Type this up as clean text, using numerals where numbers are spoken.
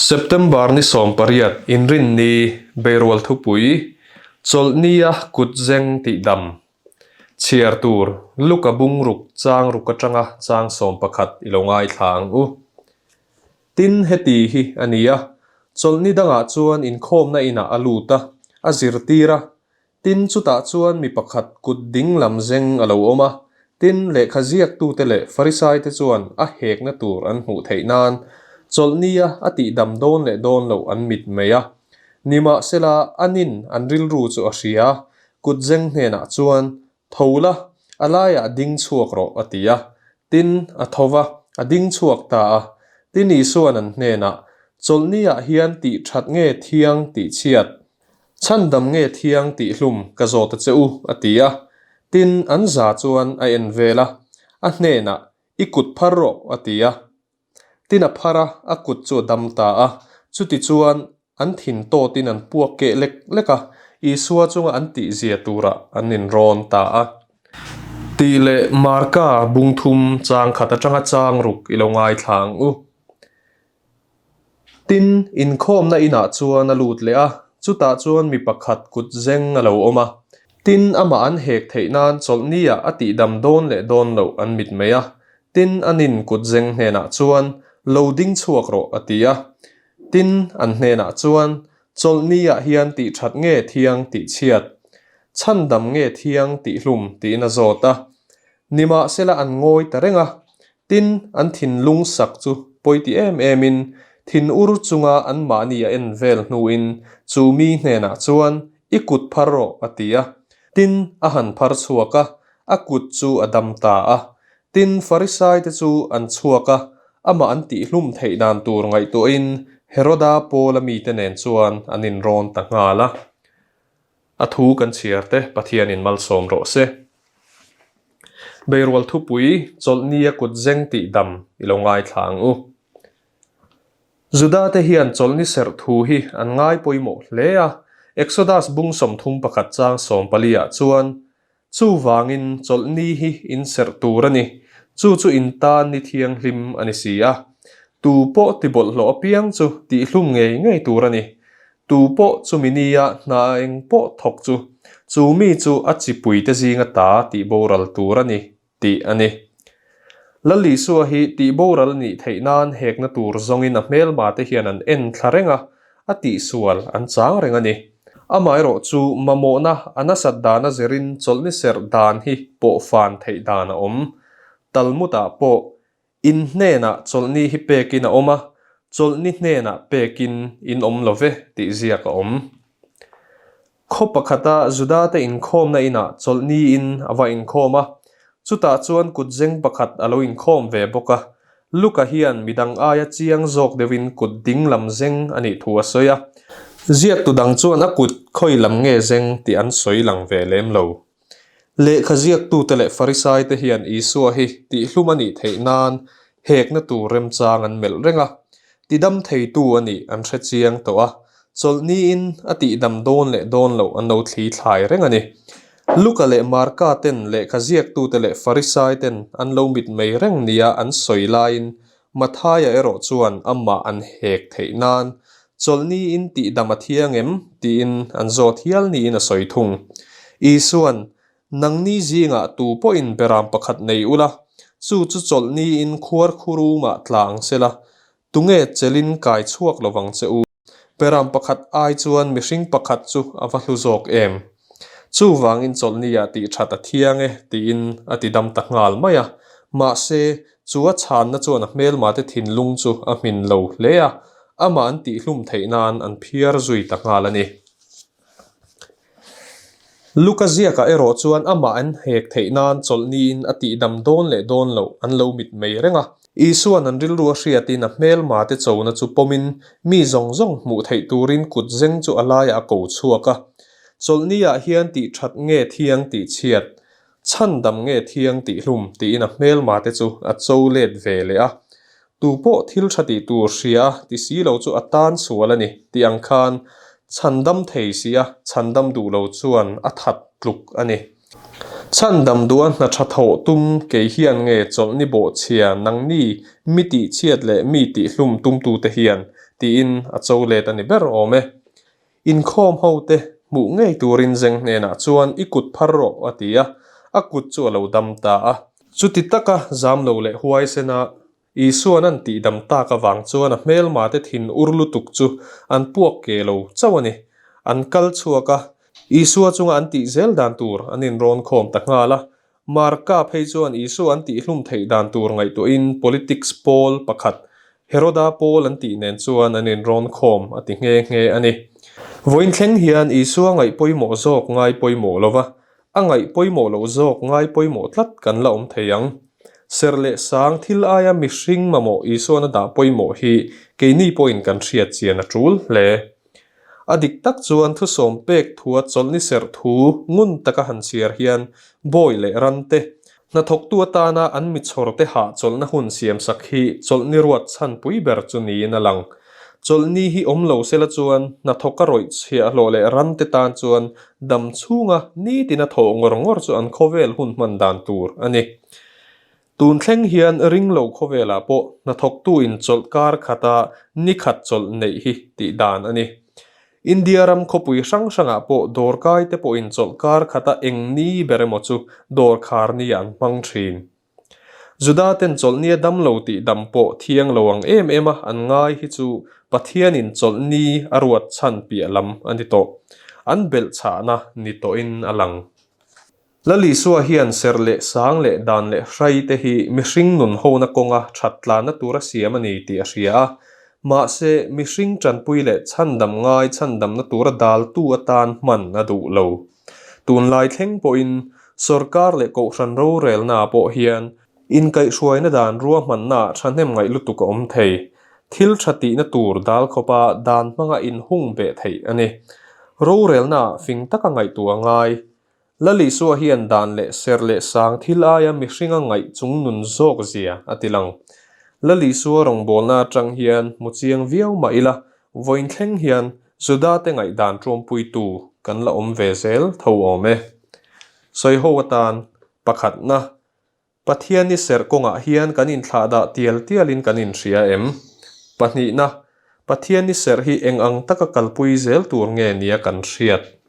September ni 18 Inrinni Beirual Thupui Chawlhnia Kutzeng Tihdam Chhiar tur Luka bungruk chang ruk atanga chang 11 i lo ngaithla ang u. Tin, heti hi a ni a, chawlhni dangah chuan inkhawmna inah a lut a, a zirtir a, Tin, chutah chuan mi pakhat kut ding lam zeng a lo awm a, tin, lehkha ziaktute leh Farisaite chuan a hekna tur an hmuh theih nan chawlhnia a tihdam dawn leh dawn loh an mit mai a. Nimahsela, anin an rilru chu a hria, kut zeng hnenah chuan, Tho la, a laiah ding chhuak rawh, a ti a. Tin, a tho va, a ding chhuak ta a. Tin, Isua'n an hnenah, Chawlhniah hian tih that nge thiang tih chhiat? Chhandam nge thiang tih hlum ka zawt a che u, a ti a. Tin, an za chuan a en vel a, a hnenah, I kut phar rawh, a ti a. Tin a phar a, a kut chu a dam ta a. Chutichuan, an thin tawtin an puak keh lek lek a, Isua chunga an tihzia turah an inrawn ta a. Tih leh Marka bungthum chang khat atanga chang ruk i lo ngaithla ang u. Tin, inkhawmna inah chuan a lut leh a, chutah chuan mi pakhat kut zeng a lo awm a. Tin, amah an hek theih nan chawlhniah a tihdam dawn leh dawn loh an mitmei a. Tin, anin kut zeng hnenah chuan, Lo ding chhuak rawh, a ti a. Tin, an hnenah chuan, Chawlhniah hian tih that nge thiang tih chhiat? Chhandam nge thiang tih hlum? tiin a zawt a. Nimahsela an ngawi ta reng a, Tin, an thinlung sak chu pawi ti em emin thin ur chunga anmahni a en vel hnuin chu mi hnenah chuan, I kut phar rawh, a ti a. Tin, a han phar chhuak a, a kut chu a dam ta a. Tin, Farisaite chu an chhuak a, amah an tihhlum theih dan tur ngaihtuahin Heroda Paula mite nen chuan an inrawn ta nghal a. A thu kan chhiar te Pathianin malsawm rawh se. Beirual thupui chawlhnia kut zeng tih dam i lo ngaithla ang u. Juda te hian chawlhni serh thu hi an ngai pawimawh hle a, Exodus bung 31 chang 14 ah chuan, Chuvangin chawlhni hi in serh tur a ni, chu chu in tan ni thianghlim a ni si a. Tu pawh ti bawlhhlawh apiang chu tihhlum ngei ngei tur a ni. Tu pawh chumi nia hna eng pawh thawk chu, chu mi chu a chipuite zinga ta tih boral tur a ni, tih a ni. Lal Isua hi tih boral nih theih nan hekna tur zawngin a hmelmate hian an en thla reng a, a tihsual an chang reng a ni. Amaherawh chu mamawhna a nasat dana zirin chawlhni serh dan hi pawhfan theih dan a awm. Talmud-ah pawh In hnenah chawlhni hi pekin a awm a, chawlhni hnenah pekin in awm lo ve tih ziak a awm. Khaw pakhata Judate inkhawmna inah chawlhni in a va inkhawm a, chutah chuan kutzeng pakhat a lo inkhawm ve bawk a. Luka hian midang aia chiang zawk deuhin kut ding lam zeng a nih thu a sawi a. Ziaktu dang chuan a kut khawi lam nge zeng tih an sawi lang ve lem lo. Lehkha ziaktute leh Farisaite hian Isua hi tihhlum a nih theih nan hekna tur remchang an melh reng a, tidam theitu a nih an hre chiang tawh a, chawlhniin a tihdam dawn leh dawn loh an lo thli thlai reng a ni. Luka leh Marka ten lehkha ziaktute leh Farisaiten an lo mitmei reng nia an sawi laiin Mathaia erawh chuan amah an hek theih nan chawlhniin tihdam a thiang em? tiin an zawt hial niin a sawi thung. Isua'n, Nangni zingah tu pawhin beram pakhat nei ula, chu chu chawlhniin khuar khurumah tla ang sela, tunge chelin kai chhuak lovang che u? Beram pakhat ai chuan mihring pakhat chu a va hlu zawk em? Chuvangin chawlhniah tih that a thiang e tiin a ti dam ta nghal mai a. Mahse, chu a chhanna chuan a hmelmate thinlung chu a hmin lo hle a, amah an tihhlum theih nan an phiar zui ta nghal a ni. Luka ziakah erawh chuan amah an hek theih nan chawlhniin a tihdam dawn leh dawn loh an lo mitmei reng a. Isua'n an rilru a hriatin a hmelmate chona chu pawmin mi zawng zawng hmuh theih turin kut zeng chu a laiah a ko chhuak a. Chawlhniah hian tih that nge thiang tih chhiat, chhandam nge thiang tih hlum tiin a hmelmate chu a cho let ve leh a. Tu pawh thil tha tih tur hria a ti si lo chu a tan sual a ni tih ang khan chhandam thei si a, chhandam duh lo chuan a that tluk a ni. Chhandam duh a hna tha thawh tum kei hian nge chawlhni bawhchhia nangni mi tihchhiat leh mi tihhlum tumtute hian. tiin a cho let a ni ber awm e. Inkhawm ho te hmuh ngei turin zeng hnenah chuan i kut phar rawh a ti a, a kut chu a lo dam ta a. Chuti taka zam lo leh huaisena Isua'n an tihdam tak avang chuan a hmelma te thin ur lutuk chu an puak ke lo chauh a ni. An kal chhuak a, Isua chunga an tih zel dan tur an inrawn khawm ta nghal a. Marka phei chuan Isua an tihhlum theih dan tur ngaihtuahin politics pawl pakhat, Heroda pawl an tih nen chuan an inrawn khawm a ti nghe nghe a ni. Vawiin thleng hian Isua ngaih pawimawh zawk ngai pawimawh lova, A ngaih pawimawh loh zawk ngai pawimawh tlat kan la awm thei ang. Serh leh sang thil aia mihring mamawh Isuan a dah pawimawh hi keini pawhin kan hriat chian a tul hle. A dik tak chuan thusawm pek thua chawlhni serh thu ngun taka han chhiar hian bawi leh ran te, hnathawktu atana an michhawr te hahchawlhna hun siamsak hi chawlhni ruat chhan pui ber chu niin a lang. Chawlhni hi awm lo sela chuan hnathawk a rawih chhiahhlawh leh rante tan chuan dam chhunga nitina thawh ngawr ngawr chu an khawvel hun hman dan tur a ni. Tun thleng hian ring lo khawvelah pawh hnathawktu in chawlh kar khata ni khat chawlh neih hi tih dan a ni. India ram khawpui hrang hrangah pawh dawrkai te pawhin chawlh kar khata eng ni ber emaw chu dawrkhar ni ah an hmang thin. Juda ten chawlhnia dam lo tih dam pawh thiang lo ang em em a an ngai hi chu Pathianin chawlhni a ruat chhan piah lam a ni tawh. An belh chhahna ni tawhin a lang. Lal Isua hian serh leh sang leh dan leh hrai te hi mihring nun hona kawnga that tlanna tura siam a ni tih a hria a. Mahse, mihring tanpui leh chhandam ngai chhandamna tura daltu atan hman a duh lo. Tunlai thleng pawhin sorkar leh kohhran rorelnaah pawh hian inkaihhruaina dan ruahmannaah thahnem ngaih lutuk a awm thei. Thil tha tihna tur dal khawpa dan hmanga inhung beh theih a ni. Rorelnaah fing taka ngaihtuah a ngai. Lal Isua hian dan leh serh leh sang thil aia mihringa ngaih chung nun zawk zia a ti lang. Lal Isua rawngbawlna atang hian hmu chiang viau mah ila, vawiin thleng hian Juda te ngaihdan ṭawmpuitu kan la awm ve zel tho awm e. Sawiho atan, pakhatna, Pathian i serh kawngah hian kan inthlahdah tial tialin kan inhria em? Pahnihna, Pathian i serh hi eng ang taka kalpui zel tur nge nia kan hriat?